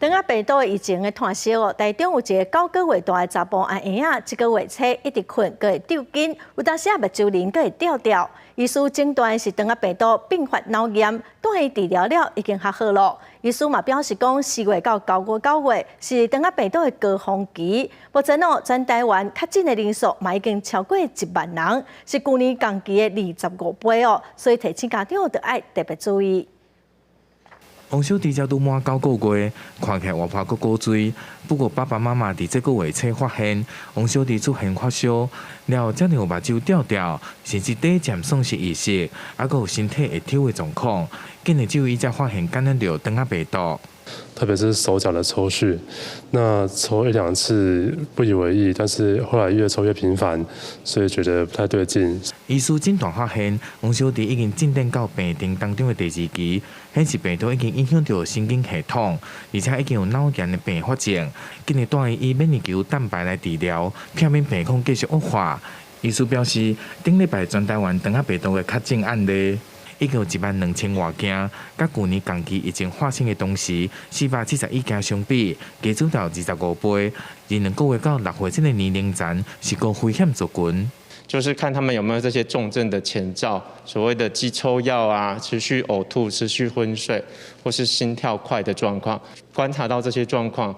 腸仔病毒疫情的湠息哦，台中有一个9個月大的查埔阿嬰仔，這個月初一直睏，閣會抽筋，有當時仔目睭仁閣會吊吊。醫師診斷是腸仔病毒併發腦炎，帶伊治療了已經較好囉。醫師嘛表示講，4月到9月是腸仔病毒的高峰期。目前哦，全台灣確診的人數嘛已經超過1萬人，是舊年同期的25倍哦，所以提醒家長著愛特別注意。王小弟才拄滿9個月，看起來活潑閣古錐。不過爸爸媽媽佇這個月初發現，王小弟出現發燒，了後才有目睭吊吊，甚至短暫喪失意識，猶閣有身體會抽的狀況。今日就醫才發現感染著腸仔病毒。特別是手腳的抽搐，那抽一兩次不以為意，但是後來越抽越頻繁，所以覺得不太對勁。醫師診斷發現，王小弟已經進展到病程當中的第二期，顯示病毒已經影響著神經系統，而且已經有腦炎的併發症。今日帶伊以免疫球蛋白來治療，避免病況繼續惡化。醫師表示，頂禮拜全台灣腸仔病毒的確診案例已經有1萬2千外件，佮舊年同期疫情發生的當時471件相比，加增到25倍。而2個月到6歲這個年齡層是高危險族群。就是看他們有沒有這些重症的前兆，所謂的肌抽藥啊、持續嘔吐、持續昏睡，或是心跳快的狀況。觀察到這些狀況，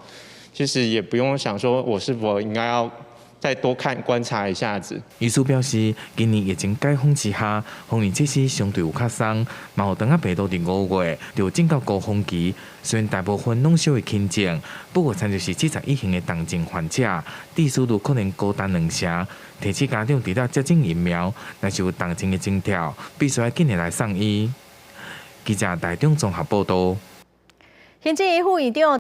其實也不用想說我是否應該要再多看觀察一下子。醫師表示，今年疫情解封之下，防疫措施相對有較鬆，嘛有腸仔病毒佇5月就進到高峰期。雖然大部分攏屬於輕症，不過親像是70以上的重症患者，致死率可能高達兩成。提醒家長除了接種疫苗，若是有重症的徵兆，必須愛緊的來送醫。記者台中綜合報道。行政院副院長。